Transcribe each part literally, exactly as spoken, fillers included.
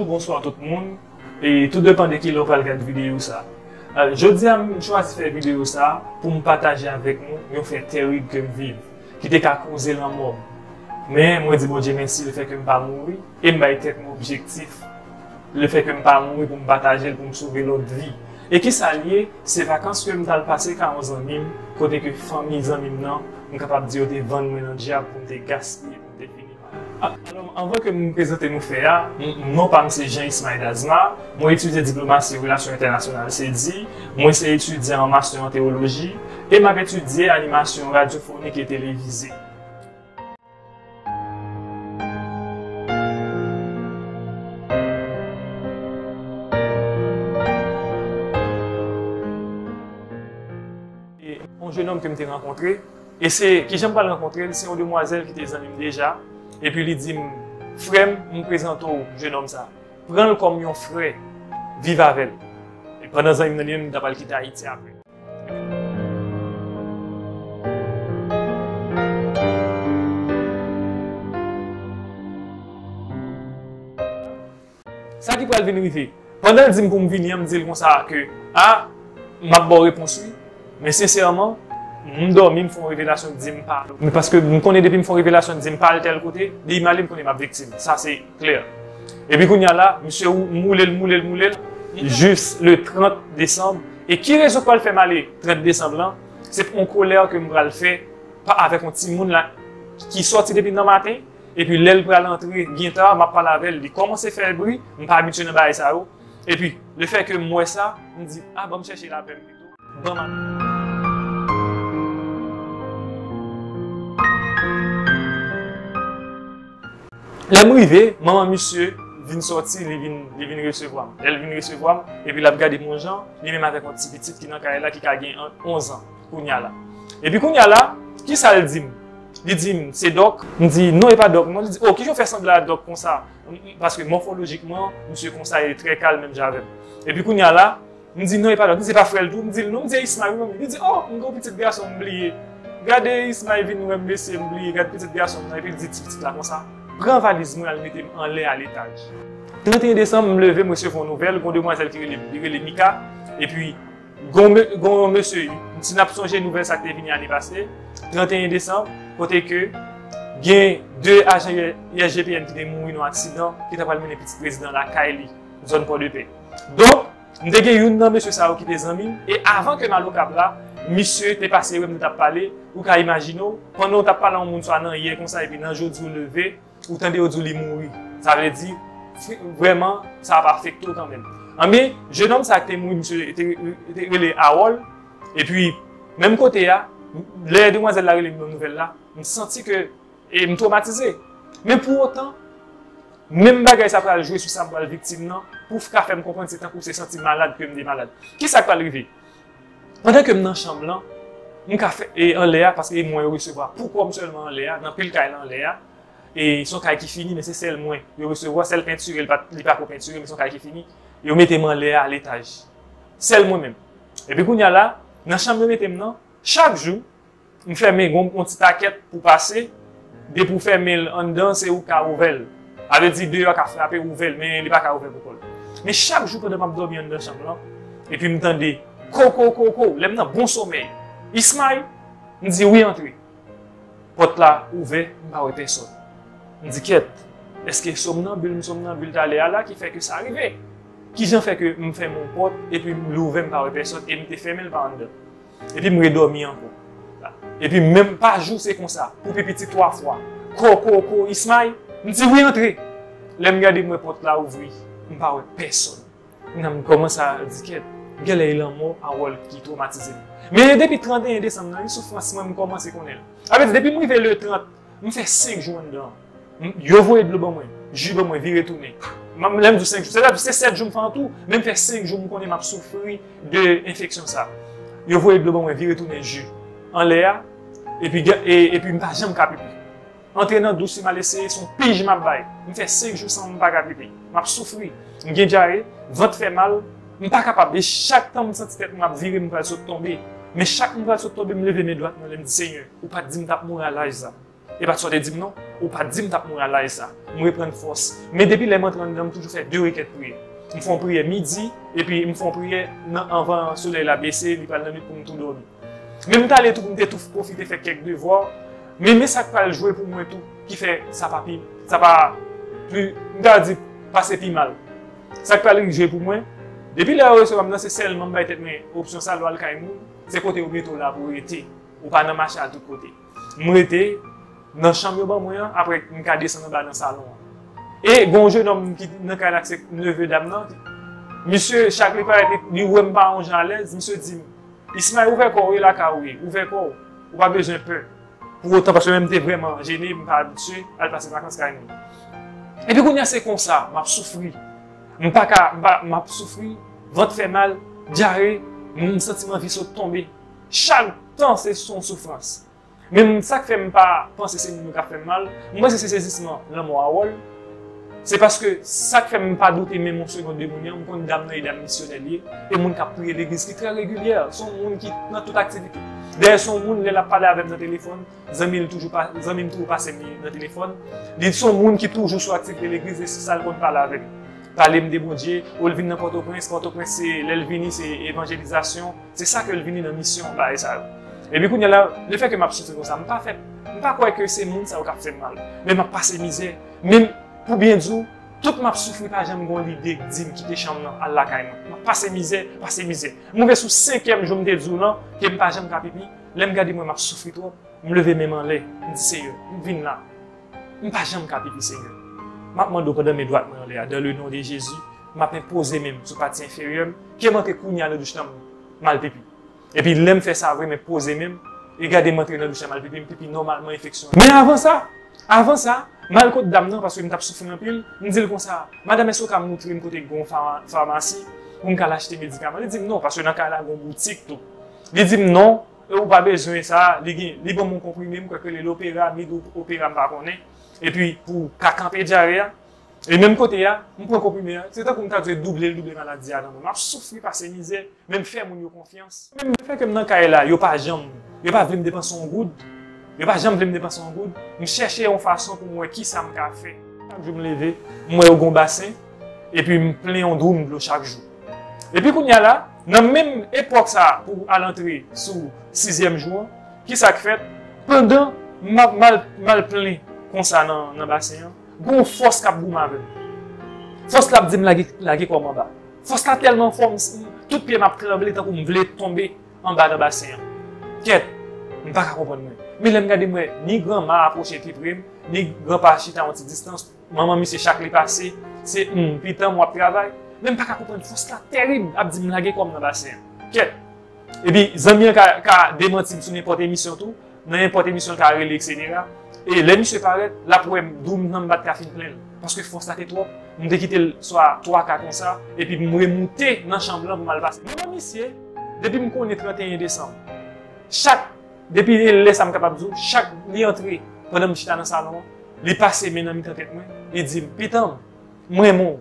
Bonswa tout moun, e tou depann de kilè w pral gad videyo sa. Euh, jodi a, m chwazi fè videyo sa pou m pataje avèk nou yon fè tèrib ke m viv, ki te ka koze lanmò m. Men, mwen di Bondye mèsi lefètke m pa mouri, e m bay tèt mwen objektif lefètke m pa mouri pou m pataje l, pou m sove lòt vi. E kisa l ye? Se vakans ke m t al pase ka yon zanmi m, kote ke fanmi zanmi m nan, m kapab di yo te vann mwen nan dyab pou m te gaspiye, pou m te fini. Alò, anvan ke m prezante nou fè a, m- non pa m se Jean Ismaël Dazma, mwen etidye diplomasi e relasyon entènasyonal, sedi, mwen se etidyan an mastè an tewoloji, e m ap etidye animasyon radyofonik e televize. E yon jenòm ke m te rankontre, e se, kijan m pral rankontre l, se yon demwazèl ki te zanmi m deja, epi li di m, "Frè m, m prezante w jenòm sa. Pran l kòm yon frè, viv avè l." E pandan zanmi m nan li menm, li ta pral kite Ayiti apre. Sa ki pral vin rive. Pandan l di m pou m vini an, m di l konsa ke, a, m ap ba w repons wi. Men sensèman, m dòmi, m fè yon revelasyon, di m pa al. Men paske m konnen depi m fè yon revelasyon, di m pa al tèl kote, depi m ale, m konnen m ap viktim. Sa se klè. Epi kounye a la, misye ou- m woule l, m woule l, m woule l, jis le trant desanm. E ki rezon k pral fè m ale trant desanm lan? Se pou yon kolè ke m pral fè pa avèk yon timoun la ki sòti depi nan maten, epi lè l pral antre, gen tan, m ap pale avè l, li kòmanse fè bri, m pa abitye nan bagay sa yo. Epi, lefètke m wè sa, m di, a, ban m chèche lapè m pito. Ban m al. Lè m rive, manman misye vin sòti, li vin, li vin resevwa m. Lè l vin resevwa m, epi l ap gade m yon jan, li menm avèk yon ti pitit ki nan kay la ki ka gen ant onz an kounye a la. Epi kounye a la, kisa l di m? Li di m, "Se Dòk?" M di, "Non, e pa Dòk, non." Li di, "O, kijan w fè sanble a Dòk konsa?" M- m- Paske mòfolojikman, misye konsa, li trè kalm menm jan avè m. Epi kounye a la, m di, "Non, e pa Dòk." M di, "Se pa frè l tou?" M di l, "Non." M di, "E Ismaël wi menm?" Li di, "O, m gen yon pitit gason m bliye. Gade Ismaël vin wè m mesye, m bliye, gade pitit gason m nan." Epi l di ti pitit la konsa, "Pran valiz mwen, al mete m anlè a letaj." Tranteyen desanm, m leve, m resevwa yon nouvèl, gon demwazèl ki rele, li rele Mika, epi gon, me- gon mesye, si n ap sonje nouvèl sa k te vini ane pase, tranteyen desanm, kote ke gen de ajan I S G P N ki te mouri nan aksidan, ki ta pral mennen pitit prezidan lakay li, zòn Pòdepè. Donk, m te gen youn nan mesye sa yo ki te zanmi m, e avan ke m al Okap la, misye te pase wè m, nou t ap pale, ou ka imajine w, pandan w t ap pale a yon moun swa nan yè konsa, epi nan jodi w leve, ou tande yo di w li mouri. Sa vle di, fi- vrèman, sa ap afekte w kanmenm. Anben, jenòm sa ki te mouri, misye te, te rele Harold. Epi, menm kote a, lè demwazèl la rele m nan nouvèl la, m santi ke, e m twomatize. Men pou otan, menm bagay sa pral jwe sou sa m pral viktim nan, pou ka fè m konprann se tankou se santi malad ke m te malad. Kisa k pral rive? Pandan ke m nan chanm lan, m ka fè, e anlè a, paske e mwen yo resevwa pou kò m sèlman anlè a, nan pil kay la anlè a, e se yon kay ki fini, men se sèl mwen yo resevwa, sèl pentire, li pa, li pa ko pentire, men se yon kay ki fini, yo mete m anlè a, letaj. Sèl mwen menm. Epi kounye a la, nan chanm yo mete m nan, chak jou, m fèmen, gon yon ti takèt pou pase, depi w fèmen l anndan, se ou k ka ouvè l. Sa vle di deyò ka frape, ouvè l, men li pa ka ouvè pou kò l. Men chak jou pandan m ap dòmi anndan chanm lan, epi m tande ko, ko, ko, ko, lè m nan bon somèy. Ismay, m di wi, antre. Pòt la ouvè, m pa wè pèsòn. M di kèt, èske somnanbil m somnanbil talè a la ki fè ke sa rive? Kijan fè ke m fèmen yon pòt epi m louvè m pa wè pèsòn e m te fèmen l pa anndan? Epi m redòmi ankò. Epi menm pa jou se konsa, pou pi piti twa fwa. Ko, ko, ko, Ismay, m di wi antre. Lè m gade m wè pòt la ouvri, m pa wè pèsòn. Kounye a m kòmanse a di kèt, genlè e lanmò Harold ki twomatize m. Men depi tranteyen desanm nan, wi, soufrans mwen m kòmanse konnen l. Sa vle di depi m rive le trant, m fè senk jou anndan. M- Yo voye dlo ban mwen, ji ban mwen, vire tounen. M- Lè m di w senk jou, se, se sèt jou m fè an tou, men m fè senk jou m konnen m ap soufri de enfeksyon sa. Yo voye dlo ban mwen, vire tounen, ji anlè a, epi, e- epi m pa janm ka pipi. Antre nan douch, si m al eseye, se yon pij m ap bay. M fè senk jou san m pa ka pipi. M ap soufri. M gen dyare, vant fè mal, m pa kapab. E chak tan m santi tèt mwen ap vire, m pral sot tonbe. Men chak m pral sot tonbe, m leve men dwat mwen, lè m di, Senyè, ou pa t di m t ap mouri a laj sa. E pa t sa w te di m non, ou pa t di m t ap mouri a laj sa. m reprann fòs. Men depi lè m antre anndan, m toujou fè de rekèt priyè. M fè yon priyè midi, epi m fè yon priyè nan, anvan solèy la bese, li pral nan nwit pou m tou dòmi. Men m t ale tou pou m te tou pwofite fè kèk devwa. Men, men sa k pral jwe pou mwen tou, ki fè sa pa pi, sa pa pli, m ta di, pase pi mal. Sa k pral rive pou mwen, depi lè yo resevwa m nan, se sèlman m bay tèt mwen opsyon sa, lè w al kay moun, se kote yo mete w la pou w rete. Ou pa nan mache al tout kote. M rete nan chanm yo ban mwen an, apre m ka desann anba nan salon an. E gen yon jenòm ki nan kay la, ki se neve dam nan. Misye, chak li parèt, li, li wè m pa yon jan alèz, misye di m, Ismaël, ouvè kò w, e lakay ou ye, ouvè kò w, ou pa bezwen pè. Pou otan, paske menm m te vrèman jene, m pa abitye al pase vakans kay moun. Epi kounye a se konsa, m ap soufri. M pa ka, m pa, m ap soufri, vant fè mal, dyare, m santi m anvi sot tonbe. Chak tan se yon soufrans. Men sa k fè m pa panse se moun yo k ap fè m mal, m panse se sezisman lanmò Harold. Se paske sa k fè m pa doute menm yon segonn de moun nan, m konn dam nan e dam misyonè li ye, e moun k ap priye legliz ki trè regilyè, se yon moun ki nan tout aktivite. Dayè, se yon moun, lè l ap pale avè m nan telefòn, zanmi l toujou pa, zanmi m toujou pase m li nan telefòn. Li se yon moun ki toujou sou aktivite legliz, e se sa l konn pale avè m. Pale m de Bondye, ou l vin nan Pòtoprens, Pòtoprens se, lè l vini, se evanjelizasyon, se sa ke l vini nan misyon, bagay sa yo. Epi kounye a la, lefètke m ap soufri konsa, m pa fè, m pa kwè ke se moun sa yo k ap fè m mal, men m ap pase mizè, men pou byen di w, tout m ap soufri, pa janm gen yon lide k di m kite chanm nan, al lakay mwen. M ap pase mizè, pase mizè. M rive sou senkyèm jou m te di w lan, ke m pa janm ka pipi, lè m gade mwen, m ap soufri twòp, m leve men m anlè, m di, Seyè, m vin la. M pa janm ka pipi, Seyè. M ap mande w pandan men dwat mwen anlè a, dans le nom de Jésus, m ap enpoze men m sou pati enferyè m, ke m antre kounye a nan douch lan, m al pipi. Epi lè m fè sa vre, m enpoze men m, e gade m antre nan douch la, m al pipi, m pipi nòmalman, enfeksyon. Men avan sa, avan sa, m al kot dam nan, paske m t ap soufri anpil, m di l konsa, Madanm, èske w ka moutre m kote k gen yon fama-, famasi pou m ka al achte medikaman? Li di m non, paske nan kay la gen yon boutik tou. Li di m non, e ou pa bezwen sa, li gen, li ban m yon konprime, m kwè ke li rele Opera, mid Opera, m pa konnen. Epi pou ka kanpe dyare a, e menm kote a, m pran konprime a, se tankou m ta dwe double l, double maladi a nan mwen. M ap soufri, pase mizè, men m fè moun yo konfyans. Menm lefètke m nan kay la, yo pa janm, yo pa vle m depanse yon goud. Yo pa janm vle m depanse yon goud. M chèche yon fason pou m wè kisa m ka fè. Chak jou m leve, m wè yo gen yon basen, epi m plen yon dwoum dlo chak jou. Epi kounye a la, nan menm epòk sa a, pou al antre sou sizyèm jou an, kisa k fèt? Pandan m ap, m al, m al plen konsa nan, nan basen an, gen yon fòs k ap goumen avè m. Fòs la ap di m lage, lage kò m anba. Fòs la tèlman fò, m, m, tout pye m ap tranble tankou m vle tonbe anba nan basen an. Kèt, m pa ka konprann mwen. Men lè m gade, m wè ni granma apwoche pi pre m, ni granpa chita yon ti distans. Manman misye, chak li pase, se, hmm, pitan m, w ap travay. Men m pa ka konprann, fòs la tèrib ap di m lage kò m nan basen an. Kèt. Epi zanmi an ka, ka demanti m sou nenpòt emisyon tou. Nan nenpòt emisyon l ka rele, etsetera. E lè misye parèt, l ap wè m, dwoum nan m pa t ka fin plen l. Paske fòs la te twòp. M te kite l swa twa ka konsa, epi m remoute nan chanm lan pou m al pase. Manman misye, depi m konnen tranteyen desanm, chak, depi lè sa m kapab di w, chak li antre, pandan m chita nan salon an, li pase men nan mitan tèt mwen, li di m, Pitan m, m renmen w.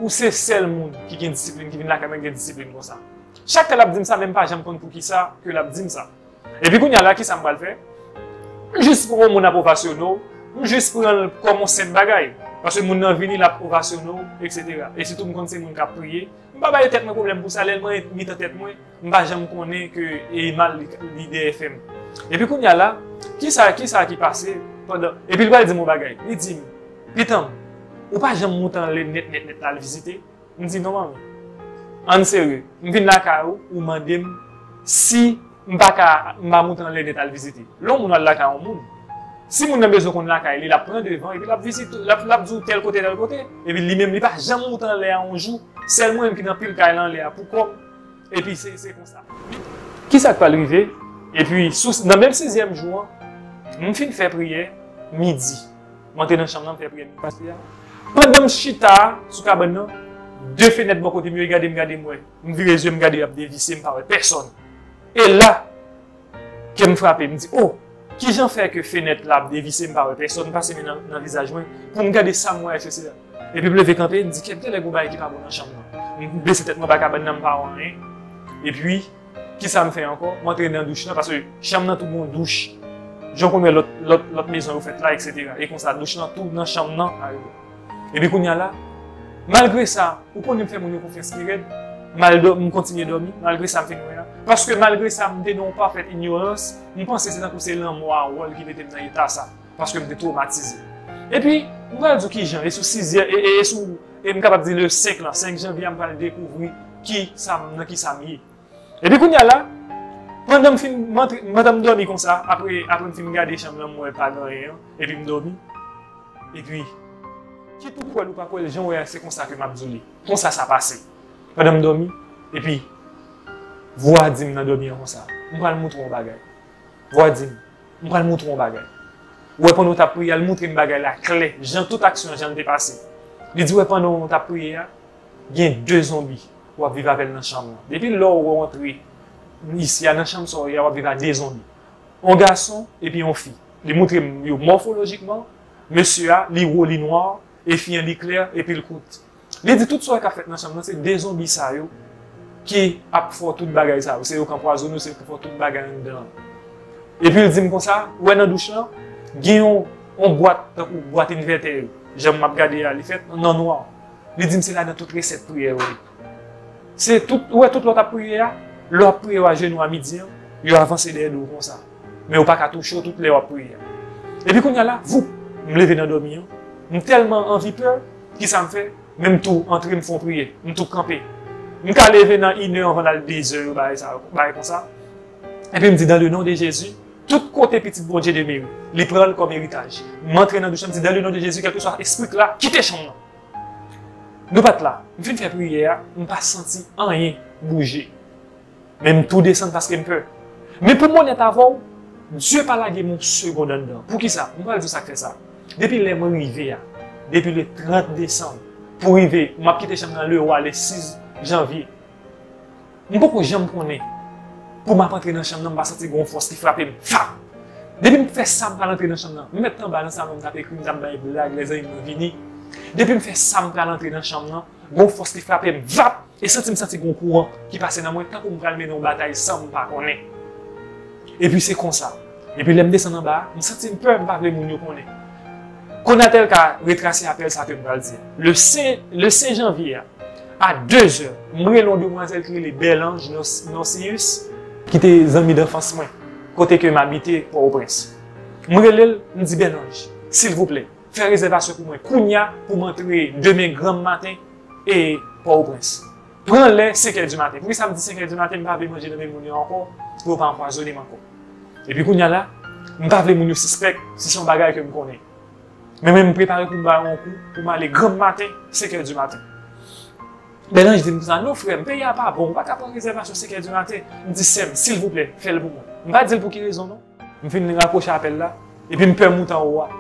Ou se sèl moun ki gen disiplin, ki vin lakay mwen, ki gen disiplin konsa. Chak tan l ap di m sa, men m pa janm konn poukisa ke l ap di m sa. Epi kounye a la, kisa m pral fè? M jis pran yon moun ap ovasyone w, m jis pran l kòm yon senp bagay. Paske moun nan vini, l ap ovasyone w, etsetera. E sitou m konn se moun k ap priye. M pa bay tèt mwen pwoblèm pou sa, lè l mwen mitan tèt mwen, m pa janm konnen ke e mal li, li dèyè fè m. Epi kounye a la, kisa, kisa ki pase pandan, epi l pral di m yon bagay. Li di m, Pitan m, ou pa janm moute anlè nèt, nèt, nèt la al vizite? M di, Non, manmi. Ann serye. M vin lakay ou, ou mande m si m pa ka, m pa moute anlè nèt al vizite. Lè yon moun al lakay yon moun, si moun nan bezwen konn lakay li, l ap pran devan, epi l ap vizite, l ap, l ap di w tèl kote, tèl kote. Epi li menm, li pa janm moute anlè a yon jou. Sèl mwen menm ki nan pil kay la anlè a pou kò m. Epi se, se konsa. Kisa k pral rive? Epi sou, nan menm sizyèm jou an, m fin fè priyè midi. M antre nan chanm nan, m fè priyè m pase a. Pandan m chita sou kabann nan, de fenèt bò kote m yo gade m, gade m wè. M vire zye m gade, y ap devise, m pa wè pèsòn. E la, kè m frape, m di, O, kijan fè ke fenèt la ap devise, m pa wè pèsòn, m pase men nan, nan vizaj mwen, pou m gade sa m wè, etsetera. Epi m leve kanpe, m di, Kèt, genlè gen yon bagay ki pa bon nan chanm nan. M bese tèt mwen anba kabann nan, m pa wè anyen. Epi, Kisa m fè ankò? M antre nan douch lan, paske chanm nan tou gen yon douch. Jan w konn wè lòt, lòt, lòt mezon yo fèt la, etsetera. E konsa, douch lan tou nan chanm nan, arive. Epi kounye a la, malgre sa, ou konnen m fè moun yo konfyans pi rèd, m al dò-, m kontinye dòmi, malgre sa m fin wè a. Paske malgre sa, m te nan yon pafèt inyorans, m panse se tankou se lanmò a wòl ki mete m nan eta sa. Paske m te twomatize. Epi, m pral di w kijan, e sou sizyèm, e, e, e sou, e m kapab di le senk lan, senk janvye a, m pral dekouvri ki sa m, nan ki sa m ye. Epi kounye a la, pandan m fin, m antre, pandan m dòmi konsa, apre, apre m fin gade chanm lan, m wè pa gen anyen an, epi m dòmi. Epi, kit ou kwè l ou pa kwè l, jan w wè a, se konsa ke m ap di w li. Konsa sa pase. Pandan m dòmi, epi, vwa di m nan dòmi an konsa, m pral moutre w yon bagay. Vwa di m, m pral moutre w yon bagay. Ou wè pandan w t ap priye a, l moutre m bagay la klè, jan tout aksyon an, jan l te pase. Li di, wè pandan w t ap priye a, gen de zonbi w ap viv avè l nan chanm nan. Depi lè w rantre isi a, nan chanm sa w ye a, w ap viv ak de zonbi. Yon gason epi yon fi. Li moutre m yo mòfolojikman, mesye a, li wo, li nwa, e fi an, li klè, epi l kout. Li di tout sa w wè k ap fèt nan chanm nan, se de zonbi sa yo ki ap fè w tout bagay sa yo. Se yo k anpwazonnen w, se yo k fè w tout bagay anndan an. Epi l di m konsa, ou wè nan douch lan, gen yon, yon bwat, tankou bwat envètè yo. Jan m ap gade a, li fèt nan nwa. Li di m se ladan tout resèt priyè yo ye. Se tout, ou wè tout lè w t ap priye a, lè w ap priye w ajenou a midi an, yo avanse dèyè do w konsa. Men yo pa ka touche w tout lè w ap priye a. Epi kounye a la, voup, m leve nan dòmi an. M tèlman anvi pè, kisa m fè? Men m tou antre, m fè yon priyè. M tou kanpe. M ka leve nan inè anvan l al dezè yo, bagay sa yo, bagay konsa. Epi m di, dans le nom de Jésus, tout kote pitit Bondye demere, li pran l kòm eritaj. M antre nan douch lan, m di, dans le nom de Jésus, kèlkeswa espri k la, kite chanm nan. Nou pa t la. M fin fè priyè a, m pa santi anyen bouje. Men m tou desann paske m pè. Men pou m onèt avè w, Dye pa lage m yon segonn anndan. Poukisa? M pral di w sa k fè sa. Depi lè mwen rive a, depi le trant desanm, pou rive, m ap kite chanm nan le wa, le sis janvye. M poko janm konnen. Pou m ap antre nan chanm nan, m pa santi gen yon fòs ki frape m. Fap! Depi m fè sa, m pral antre nan chanm nan. M mèt t anba nan salon, m t ap ekri, m t ap bay blag, lèzanmi mwen vini. Depi m fè sa, m pral antre nan chanm nan. Gon fòs ki frape m, vap! E santi m santi gon kouran ki pase nan mwen, tankou m pral mennen yon batay san m pa konnen. Epi se konsa. Epi lè m desann anba a, m santi m pè, m pa vle moun yo konnen. Konatel ka retrase apèl sa ke m pral di a. Le senk, le senk janvye a, a de zè, m rele yon demwazèl ki rele Bèlanj Nor-, Norsiyus, ki te zanmi danfans mwen, kote ke m abite, Pòtoprens. M rele l, m di, Bèlanj, silvouplè, fè rezèvasyon pou mwen kounya pou m antre demen granm maten e Pòtoprens. Pran lè senk è di maten. Poukisa m di senk è di maten? M pa vle manje nan men moun yo ankò, pou yo pa anpwazonnen m ankò. Epi kounya la, m pa vle moun yo sispèk si se yon bagay ke m konnen. Men mwen, m prepare pou m ba yo yon kou, pou m ale granm maten, senk è di maten. Bèlanj di m konsa, non frè m, peyi a pa bon, ou pa ka pran rezèvasyon senk è di maten. M di, sè m, silvouplè, fè l pou mwen. M pa di l pou ki rezon non. M fin rakwoche apèl la, epi m pè moute anwo a.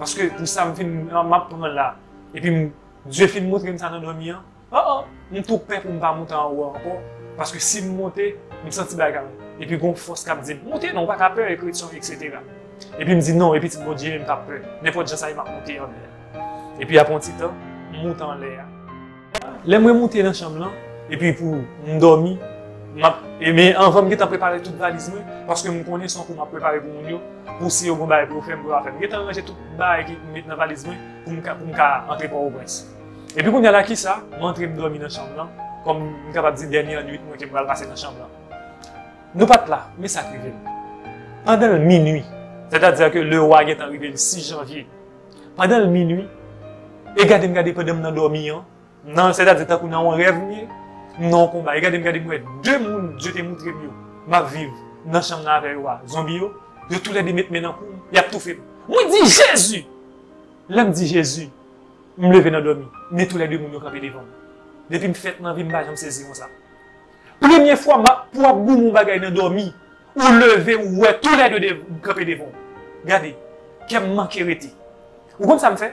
Paske pou sa m fin, m ap pran la. Epi m, Dye fin montre m sa nan dòmi an. Oh, oh, m tou pè pou m pa moute anwo a ankò. Paske si m monte, m santi bagay la. Epi gon fòs k ap di m, moute non, ou pa ka pè, e kretyon, etsetera. Epi m di, non, e pitit Bondye, m p ap pè. Nenpòt jan sa ye, m ap monte anlè a. Epi apre yon ti tan, m moute anlè a. Lè mwen moute nan chanm lan, epi pou m dòmi, m ap, e men anvan m gentan prepare tout valiz mwen, paske m konnen se yon kou m ap prepare pou moun yo, pou si yo gon bagay pou yo fè m, pou yo pa fè m. M gentan ranje tout bagay ki m met nan valiz mwen pou m ka, pou m ka antre Pòtoprens. Epi kounye a la, kisa? M antre, m dòmi nan chanm lan, kòm m kapab di dènye nwit mwen ke m pral pase nan chanm lan. Nou pa t la, men sa k rive m. Pandan l minwi, sètadi ke le wa gentan rive le sis janvye, pandan l minwi, e gade m gade pandan m nan dòmi an, nan, sètadi tankou nan yon rèv m ye, m nan yon konba. E gade m gade m wè de moun Dye te moutre m yo, m ap viv nan chanm nan avè yo a, zonbi yo, yo toulède met men nan kou m, y ap toufe m. Mwen di, Jezi! Lè m di Jezi, m leve nan dòmi, men toulède moun yo kanpe devan m. Depi m fèt nan vi m, m pa janm sezi konsa. Premye fwa m ap, pou w ap goumen yon bagay nan dòmi, ou leve, ou wè toulède de, kanpe devan w. Gade, kè m manke rete. Ou konn sa m fè?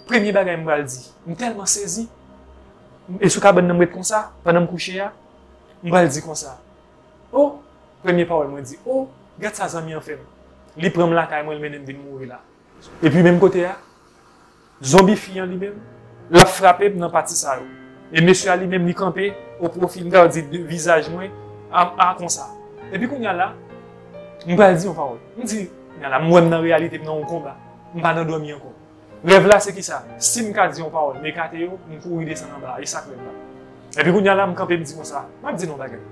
Premye bagay m pral di, m tèlman sezi, e sou kabann nan m ret konsa, pandan m kouche a, m pral di konsa, o, premye pawòl mwen di, o, gad sa zanmi an fè m. Li pran m lakay mwen, li mennen m vin mouri la. Epi menm kote a, zonbi fi an li menm, l ap frape m nan pati sa yo. E mesye a li menm, li kanpe o pwofi, m ta di, de vizaj mwen, a, a konsa. Epi kounye a la, m pral di yon pawòl. M di, Kounye a la, m wè m nan reyalite, m nan yon konba. M pa nan dòmi ankò. Rèv la se kisa? Si m ka di yon pawòl, m ekate yo, m kouri desann anba a. E sa k rèv la. Epi kounye a la, m kanpe, m di konsa, m ap di nou yon bagay.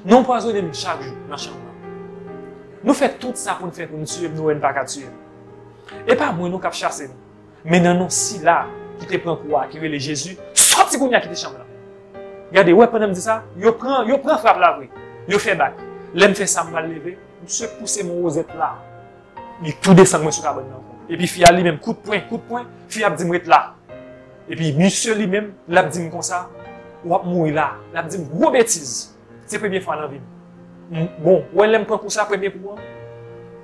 Nou anpwazonnen m chak jou nan chanm nan. Nou fè tout sa pou n fè pou n tiye m, nou wè n pa ka tiye m. E pa mwen non k ap chase nou. Men nan non sila ki te pran kou a, ki rele Jezi, sòti kounye a kite chanm lan. Gade, ou wè pandan m di sa, yo pran, yo pran frap la vre. Yo fè bak. Lè m fè sa, m pral leve, misye pouse m yon wozèt la. Li tou desann mwen sou kabann nan ankò. Epi fi a li menm, kout pwen, kout pwen, fi a ap di m ret la. Epi misye li menm, l ap di m konsa, w ap mouri la. L ap di m gwo betiz. Se premye fwa nan vi m. M- Bon, ou wè lè m pran kou sa, premye kou an,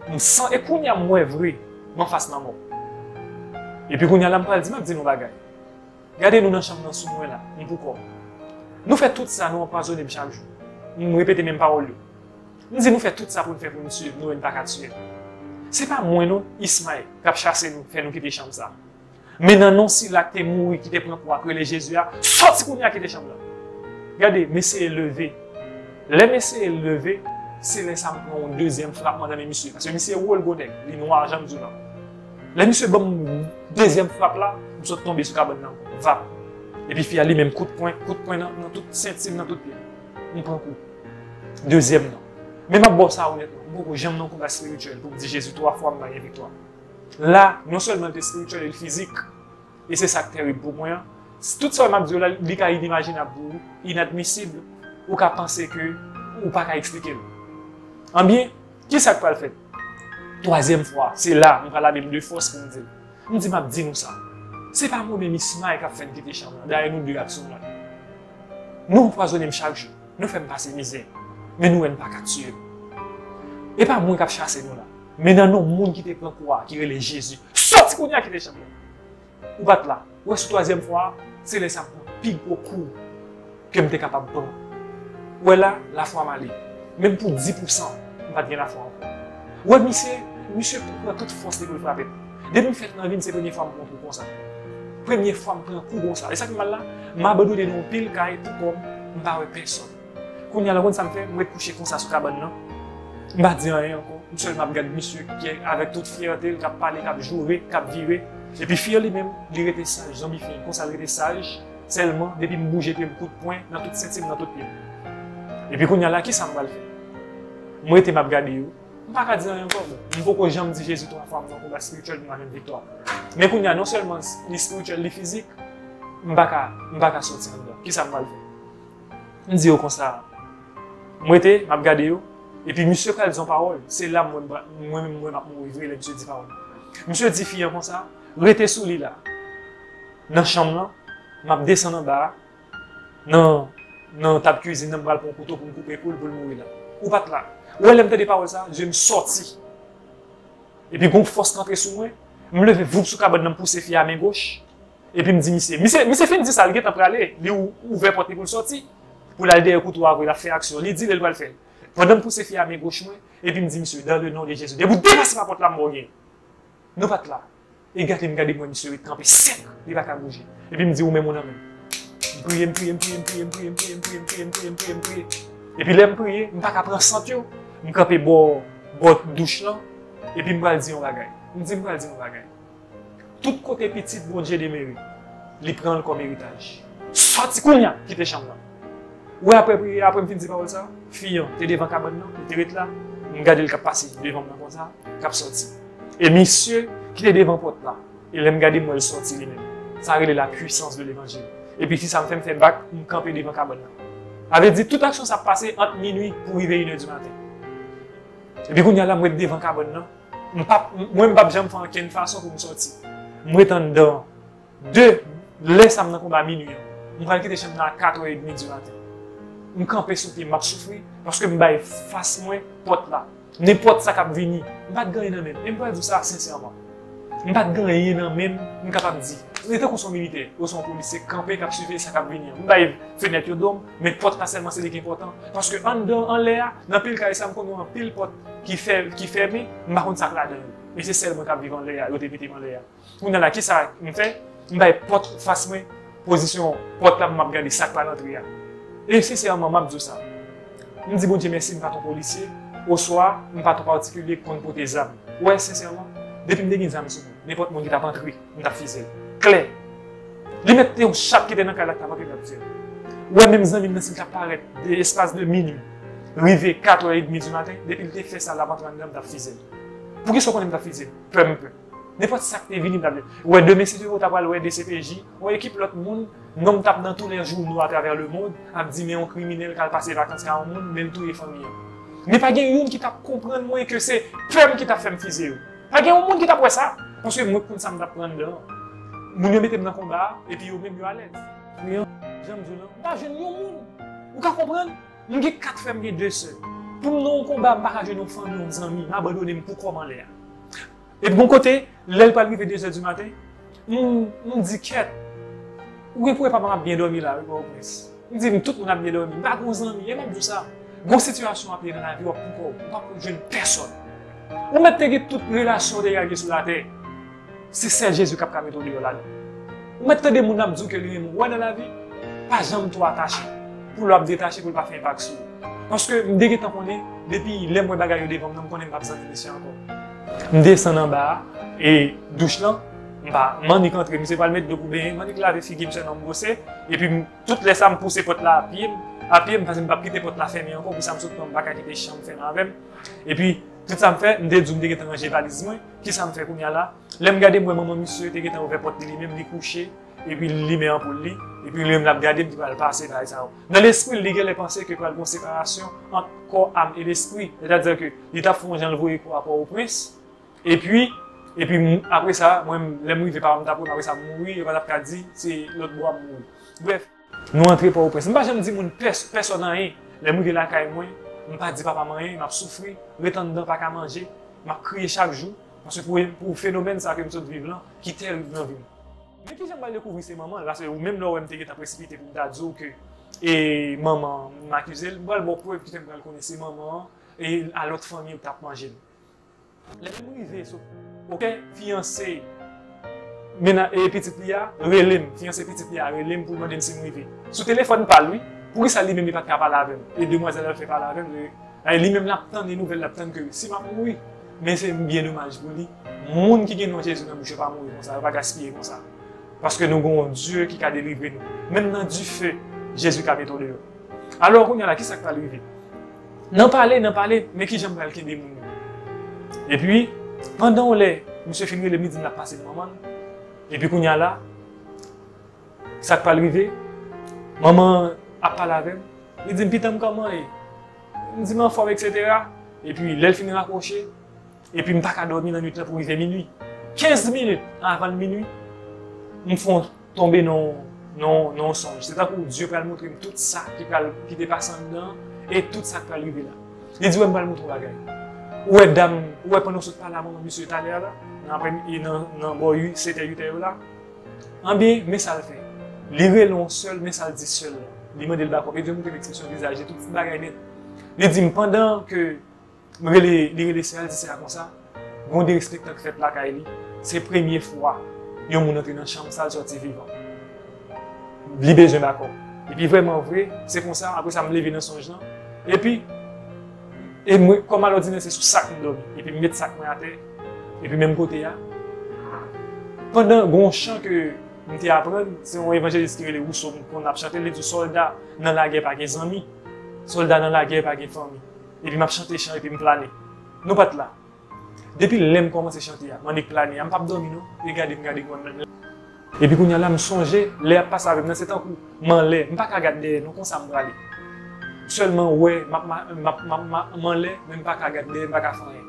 m san, e kounye a m wè vre, m anfas lanmò. Epi kounye a la, m pral di, m ap di nou bagay. Gade nou nan chanm nan sou mwen la, m poukò m. Nou fè tout sa, nou anpwazonnen m chak jou. M repete menm pawòl yo. M di nou fè tout sa pou n fè pou n tiye m, nou wè n pa ka tiye m. Se pa mwen non, Ismay, k ap chase nou, fè nou kite chanm sa. Men nan non sila k te mouri, ki te pran kou a, k rele Jezi a, sòti kounye a kite chanm lan. Gade, m eseye leve. Lè m eseye leve, se lè sa m pran yon dezyèm frap, m antann misye. Paske misye wo, l gwo nèg, li nwa, jan m di w lan. Lè misye ban m dezyèm frap la, m sot tonbe sou kabann nan, vap. Epi fi a li menm kout pwen, kout pwen nan, nan tout senti m, nan tout pye m. M pran kou. Dezyèm nan. Men m ap ba w sa onètman, m poko janm nan konba espirityèl pou m di Jezi twa fwa m pa gen viktwa. La, non sèlman l te espirityèl, e l fizik. E se sa k terib pou mwen an. Tout sa m ap di w la, li ka inimajinab pou ou, inadmisib, ou ka panse ke ou pa ka eksplike l. Anbyen, ki sa k pral fèt? Twazyèm fwa, se la, m pral ame m de fòs pou m di l. M di, m ap di nou sa. Se pa mwen menm Ismay k ap fè n kite chanm lan. Dayè, nou de ak sou mwen. Nou anpwazonnen m chak jou. Nou fè m pase mizè. Men nou wè n pa ka tiye m. E pa mwen k ap chase nou la. Men nan non moun ki te pran kou a, ki rele Jezi. Sòti kounye a kite chanm lan. Ou pa t la. Ou wè sou twazyèm fwa a, se lè sa m pran pi gwo kou ke m te kapab pran. Ou wè la, lafwa m ale. Menm pou dis pousan, m pa t gen lafwa ankò. Ou wè misye, misye pran tout fòs li pou l frape m. Depi m fèt nan vi m, se premye fwa m pran kou konsa. Premye fwa m pran kou konsa. E sa k mal la, m abandone nan yon pil kay poukò m, m pa wè pèsòn. Kounye a la, ou konn sa m fè? M ret kouche konsa sou kabann nan. M pa di anyen ankò. M sèlman ap gad misye ki avèk tout fyète l, k ap pale, k ap joure, k ap vire. Epi fi an li menm, li rete saj, zonbi fi an. Konsa l rete saj, sèlman depi m bouje pye m, kout pwen nan tout senti m, nan tout pye m. Epi kounye a la, ki sa m pral fè? M rete, m ap gade yo. M pa ka di anyen ankò, bon. M poko janm di Jezi twa fwa, m nan konba espirityèl, m pa jwenn viktwa. Men kounye a, non sèlman li espirityèl, li fizik, m pa ka, m pa ka sòti anndan. Ki sa m pral fè? M di yo konsa, m rete, m ap gade yo, epi misye pral di yon pawòl, se la m wè m pra- mwen menm m wè m ap mouri vre lè misye di pawòl. Misye di fi an konsa, rete sou li la, nan chanm lan, m ap desann anba a, nan, nan tab kwizin nan, m pral pran yon kouto pou m koupe kou l, pou l mouri la. Ou pa t la. Ou wè lè m tande pawòl sa, zye m sòti. Epi gon fòs k antre sou mwen, m leve voup sou kabann nan, m pouse fi a men goch, epi m di misye, misye, misye fin di sa, l gentan prale, li ou- ouvè pòt li pou l sòti, pou l al dèyè kouto a vre, l ap fè aksyon, li di l, l pral fè l. Pandan m pouse fi a men goch mwen, epi m di misye, dans le nom de Jésus, depi w depase pa pòt la, m ba w gen. Nou pa t la. E gade m gade m wè misye ret kanpe sèk, li pa ka bouje. Epi m di, ou menm ou nan men m. M priye, m priye, m priye, m priye, m priye, m priye, m priye, m priye, m priye, m priye, m priye, m priye. Epi lè m priye, m pa ka pran sant yo. M kanpe bò, bò douch lan. Epi m pral di yon bagay. M di, m pral di yon bagay. Tout kote pitit Bondye demere, li pran l kòm eritaj. Sòti kounye a, kite chanm lan. Ou wè, apre priye, apre m fin di pawòl sa, fi an te devan kabann nan, li te ret la, m gade l k ap pase devan m nan konsa, k ap sòti. E misye ki te devan pòt la, e lè m gade m wè l sòti li menm. Sa rele la puissance de l'évangile. Epi fi sa m fè m fè bak, m kanpe devan kabann nan. Sa vle di tout aksyon sa ap pase ant minui pou rive inè di maten. Epi kounye a la m ret devan kabann nan, m p ap, mwen m p ap janm fè ankenn fason pou m sòti. M ret anndan de lè sa m nan konba minui an. M pral kite chanm nan a katrè edmi di maten. M kanpe sou pye m, m ap soufri, paske m bay fas mwen pòt la. Nenpòt sa k ap vini, m pa t gen anyen nan men m. E m pral di w sa sensèman. M pa t gen anyen nan men m, m kapab di. M te tankou se yon militè, oswa yon polisye kanpe k ap siveye sa k ap vini an. M bay fenèt yo do m, men pòt la sèlman se li ki enpòtan. Paske anndan, anlè a, nan pil kay sa, m konnen anpil pòt ki fè, ki fèmen, m pa konn sa k ladan yo. E se sèl mwen k ap viv anlè a, yo te mete m anlè a. Kounye a la, kisa m fè? M bay pòt fas mwen, pozisyon pòt la pou m ap gade sa k pral antre a. E sensèman, m ap di w sa. M di Bondye mèsi, m pa t yon polisye. Oswa, m pa twò patikilye k konn pote zam. Ou wè, sensèman, depi m te gen zam sou mwen, nenpòt moun ki t ap antre, m t ap fize l. Klè. Li mèt te yon chat ki te nan kay la k t ap antre, m t ap fize l. Ou wè, menm zanmi m nan, si l t ap parèt de espas de minui, rive kat è edmi di maten, depi l te fè sa, l ap antre anndan, m t ap fize l. Poukisa w konnen m t ap fize l? Pè m pè. Nenpòt sa k te vini, m t ap di. Ou wè, demen, si te ou ta pral wè D C P J, yon ekip lòt moun, non m t ap nan tou lè jouno atravè lemonn, ap di, men yon kriminèl k al pase vakans ka yon moun, men l touye fanmi an. Men pa gen youn ki t ap konprann mwen ke se pè m ki t ap fè m fize yo. Pa gen yon moun ki t ap wè sa. Paske mwen konn sa m t ap pran anndan an. Moun yo mete m nan konba a, epi yo menm yo alèz. Men, jan m di w lan, m pa jwenn yon moun. Ou ka konprann? M gen kat frè, m gen de sè. Pou m nan yon konba, m pa ka jwenn yon fanmi, yon zanmi, m abandone m pou kò m anlè a. Epi yon kote, lè l pral rive de zè di maten, m, m di, kèt, ou gen pou wè papa m ap byen dòmi la, wi, Pòtoprens. M di, m, tout moun ap byen dòmi, m pa gen zanmi, e m ap di w sa. Gon sitiyasyon w ap ye nan lavi, w ap pou kò w, ou p ap jwenn pèsòn. Ou mèt te gen tout relasyon w te ka gen sou latè. Se sèl Jezi k ap ka mete w deyò ladan. Ou mèt tande moun ap di w ke li renmen w. Ou wè nan lavi, pa janm twò atache. Pou lè w ap detache, pou l pa fè enpak sou ou. Paske m te gentan konnen, depi lè m wè bagay yo devan m nan, m konnen m p ap santi mesye ankò. M desann anba a, e douch lan, m pa, m annik antre, misye pral met dlo pou benyen, m annik lave figi m sèlman m bwose, epi m, tout lè sa m pouse pòt la a pye m, a pye m, paske m p ap kite pòt la fèmen ankò, pou sa m sot pran, m pa ka kite chanm fèmen avè m. Epi, tout sa m fè, m te di w m te gentan ranje valiz mwen. Kisa m fè kounye a la? Lè m gade, m wè manman misye te gentan ouvè pòt li, li menm li kouche, epi li limen anpoul li, epi li menm l ap gade m ki pral pase bagay sa yo. Nan lespri l, li genlè panse ke pral gen yon separasyon ant kò, am e lespri. Sètadi ke li t ap fè yon jan l voye kò a Pòtoprens, epi, epi m, apre sa, mwen, lè m rive, papa m t ap wè m, apre sa m mouri, yo pa t ap ka di se lòt bò a m mouri. Brèf, nou antre Pòtoprens. M pa janm di moun pès-, pèsòn anyen. Lè m rive lakay mwen, m pa di papa m anyen, m ap soufri, ret anndan, pa ka manje, m ap kriye chak jou, paske pou, pou fenomèn sa ke m sot viv lan, ki tèrib nan vi m. Men kijan m pral dekouvri se manman l, paske ou menm lè w wè m te gentan presipite pou m ta di w ke, e, manman m akize l, m pral ba w prèv ki fè m pral konnen se manman an, e, a lòt fanmi yo k t ap manje l. Lè m rive sou, oke, fiyanse mena-, e, pitit li a rele m, fiyanse pitit li a rele m pou l mande m si m rive. Sou telefòn pa l, wi. Poukisa li menm li pa t ka pale avè m? E demwazèl la fè pale avè m, e, e, li menm l ap tann, e nouvèl l ap tann ke si m ap mouri. Men se byen domaj pou li. Moun ki gen non Jezi nan bouch yo pa mouri konsa, yo pa gaspiye konsa. Paske nou gen yon Dye ki ka delivre nou. Menm nan dife, Jezi ka mete w deyò. Alò, kounye a la, kisa k pral rive? Nan pale, nan pale, men kijan m pral kenbe moun yo? Epi, pandan yon lè, misye fin rele m, li di m l ap pase pou manman l. Epi kounye a la, sa k pral rive? Manman an ap pale avè m. Li di m, "Pitan m, kòman w ye?" M di m anfòm, etsetera. Epi lè l fin rakwoche, epi m pa ka dòmi nan nwit lan pou rive minui. Kenz minit avan l minui, m fè yon tonbe nan, nan, nan yon sonj. Se tankou Dye pral montre m tout sa ki pral, ki te pase anndan an, e tout sa k pral rive la. Li di, "Wè, m pral montre w bagay. Ou wè dam, ou wè pandan w sot pale a manman misye talè a la, nan aprè, e nan, nan bò uit, sèt è, uit è yo la?" Anben, men sa l fè. Li rele yon sè l, men sa l di sè l lan. Li mande l bakòp. E Dye montre m ekspresyon vizaj li, tout bagay nèt. Li di m, pandan ke m rele, li rele sè a, l di sè a konsa, gen yon derespektan k fèt lakay li. Se premye fwa yon moun antre nan chanm sa, l sòti vivan. Li bezwen bakòp. Epi vrèman vre, se konsa, apre sa, m leve nan sonj lan. Epi, e mwen, kòm alòdinè, se sou sak m dòmi. Epi m met sak mwen atè. Epi menm kote a, pandan gen yon chan ke m te aprann, se yon evanjelis ki rele Rousseau m konn ap chante, li di, "Sòlda nan lagè pa gen zanmi, sòlda nan lagè pa gen fanmi." Epi m ap chante chan epi m plane. Nou pa t la. Depi lè m kòmanse chante a, m annik plane a, m p ap dòmi non. E gade m gade grann. Epi kounye a la, m sonje, lè y ap pase avè m nan, se tankou m anlè, m pa ka gad dèyè non, konsa m prale. Sèlman wè, m ap ma-, m ap, m ap ma-, m anlè, men m pa ka gad dèyè, m pa ka fè anyen.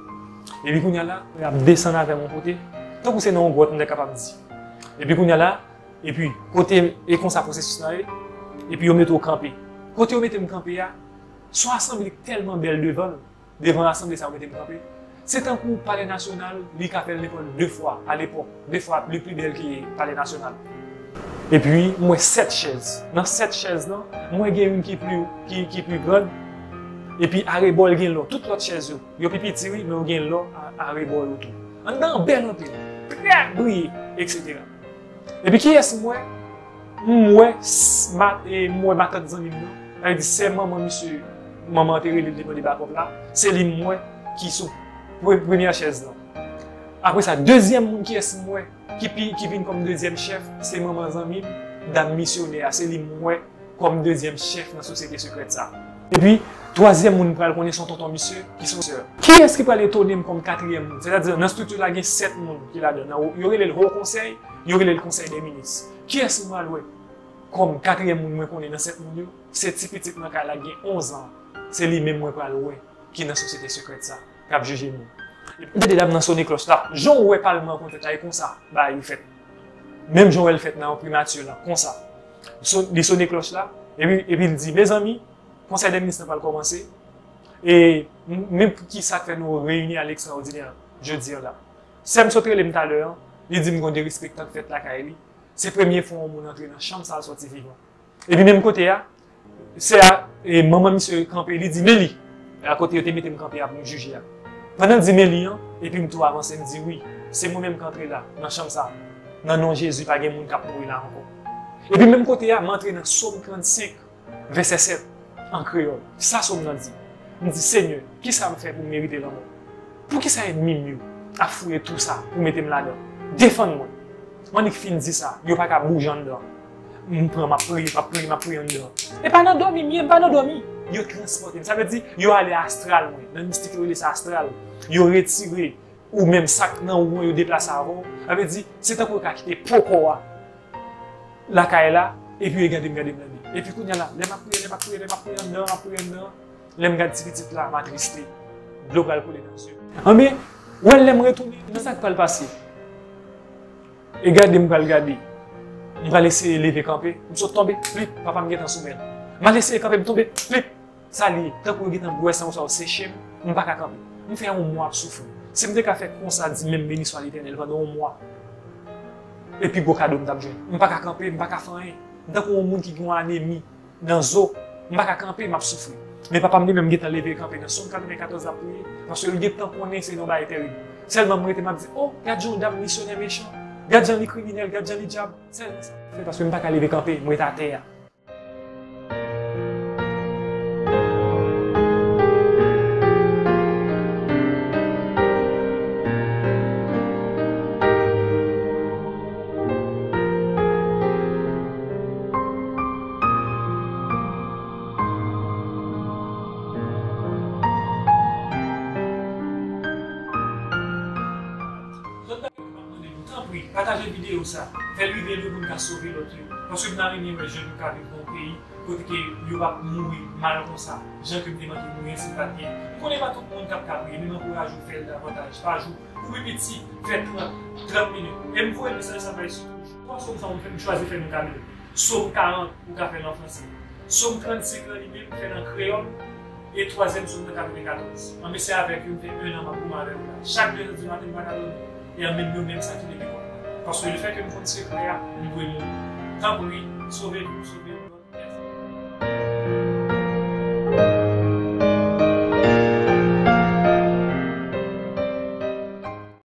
Epi kounye a la, y ap desann avè m yon kote, tankou se nan yon gwòt, m te kapab di. Epi kounye a la, epi kote, e konsa pwosesis la ye, epi yo mete w kanpe. Kote yo mete m kanpe a, se yon asanble ki tèlman bèl devan l, devan asanble sa yo mete m kanpe. Se tankou Palè Nasyonal, li ka fè l nenpòt de fwa, alepòk, de fwa li pli bèl ke Palè Nasyonal. Epi, m wè sèt chèz. Nan sèt chèz lan, m wè gen youn ki pli, ki, ki pli grann. Epi, arebò l gen lò. Tout lòt chèz yo, yo pi piti, wi, men yo gen lò a, arebò yo tou. Anndan an bèl anpil. Trè briye, etsetera. Epi kiyès m wè? M wè s-, ma-, e, m wè matant zanmi m nan. Sa vle di sè manman misye, Manman an te rele l, li mande bakòp la. Se li m wè ki sou pre- premyè chèz lan. Apre sa, dezyèm moun kiyès m wè ki, pi, ki vin kòm dezyèm chèf, se manman zanmi m, dam misyonè a. Se li m wè kòm dezyèm chèf nan sosyete sekrèt sa. Epi, twazyèm moun m pral konnen se yon tonton misye ki se yon sè. Kiyès ki pral etone m kòm katriyèm moun? Sètadi, nan estrikti la, gen sèt moun ki ladan. Nan, yo rele l Ho Konsèy, yo rele l Konsèy dè Minis. Kiyès m pral wè kòm katriyèm moun mwen konnen nan sèt moun yo? Se ti pitit nan kay la ki gen onz an. Se li menm mwen pral wè ki nan sosyete sekrèt sa, k ap jije moun. Epi, gade dam nan sone klòch la. Jan w wè palman an konn fèt la, e konsa bagay yo fèt. Menm jan w wè l fèt nan primati lan, konsa. Son- li sone klòch la, epi, epi l di, mezanmi, konsèy dè minis lan pral kòmanse. E m- men ki sa k fè nou reyini a lekstraòdinè jodi an la. Sè m sot rele m talè an, li di m gen yon derespektan k fèt lakay li. Se premye fwa yon moun antre nan chanm sa a sòti vivan. Epi menm kote a, sè a, e, manman misye kanpe, li di, men li. A kote yo te mete m kanpe a pou m jije a. Pandan l di men li an, epi m tou avanse, m di, wi, se mwen menm k antre la, nan chanm sa a. Nan non Jezi, pa gen moun k ap mouri la ankò. Epi menm kote a, m antre nan Sòm trannsenk, vèsè sèt, an kreyòl. Sa Sòm nan di. M di, Senyè, kisa m fè pou m merite lanmò? Poukisa ènmi m yo ap fouye tou sa pou mete m ladan? Defann mwen. M annik fin di sa, yo pa ka bouje anndan. M pran, m ap priye, m ap priye, m ap priye anndan. E pa nan dòmi m ye, m pa nan dòmi. Yo transpòte m. Sa vle di, yo ale astral mwen. Nan mistik, yo rele sa astral. Yo retire ou menm sa k nan ou an, yo deplase avè w. Sa vle di, se tankou yo ka kite po kò a lakay la, epi yo gade m, gade m nan li. Epi kounye a la, lè m ap priye, lè m ap priye, lè m ap priye anndan, m ap priye anndan, lè m gade ti pitit la, m atriste. Dlo pral koule nan zye m. Anben, wè, lè m retounen, men sa k pral pase. E gade, m pral gade. M pral eseye leve kanpe. M sot tonbe, plip, papa m gentan sou men l. M al eseye kanpe, m tonbe, plip. Sa li ye, tankou yo gentan bwè san konsa yo seche m, m pa ka kanpe. M fè yon mwa ap soufri. Si m te ka fè konsa, di menm beni swa Letènèl pandan yon mwa, e pi gwo kado m t ap jwenn. M pa ka kanpe, m pa ka fè anyen. M tankou yon moun ki gen yon anemi nan zo, m pa ka kanpe, m ap soufri. Men papa m li menm gentan leve kanpe nan Sòm katrevenkatòz l ap priye, paske l gentan konnen se yon bagay terib. Sèlman m rete, m ap di, o, gad jan yon dam misyonè mechan, gad jan li kriminèl, gad jan li dyab. Sèlman sa m fè, paske m pa ka leve kanpe, m ret atè a. Tanpri, pataje videyo sa. Fè l rive lwen pou n ka sove lòt yo. Paske m ta renmen wè jèn yo ka viv nan yon peyi kote ke yo p ap mouri mal konsa, jan ke m te manke mouri an si m pa t gen. M konnen pa tout moun k ap ka priye, men m ankouraje w fè l davantaj pa jou. Pou pi piti, fè trant, trant minit. E m voye mesaj sa bay sou tou. Twa sòm sa yo m fè, m chwazi fè nou kamyon. Sòm karant, ou ka fè l an franse. Sòm trannsenk lan li menm, fè l an kreyòl. E twazyèm sòm nan katrevenkatòz. Anben se avèk yo m fè en an m ap goumen avè w la. Chak de zè di maten m pa ka dòmi. E an menm yo menm sa ki leve kont mwen. Paske lefètke m konn sekrè a, m dwe mouri. Tanpri, sove vi m, sove m.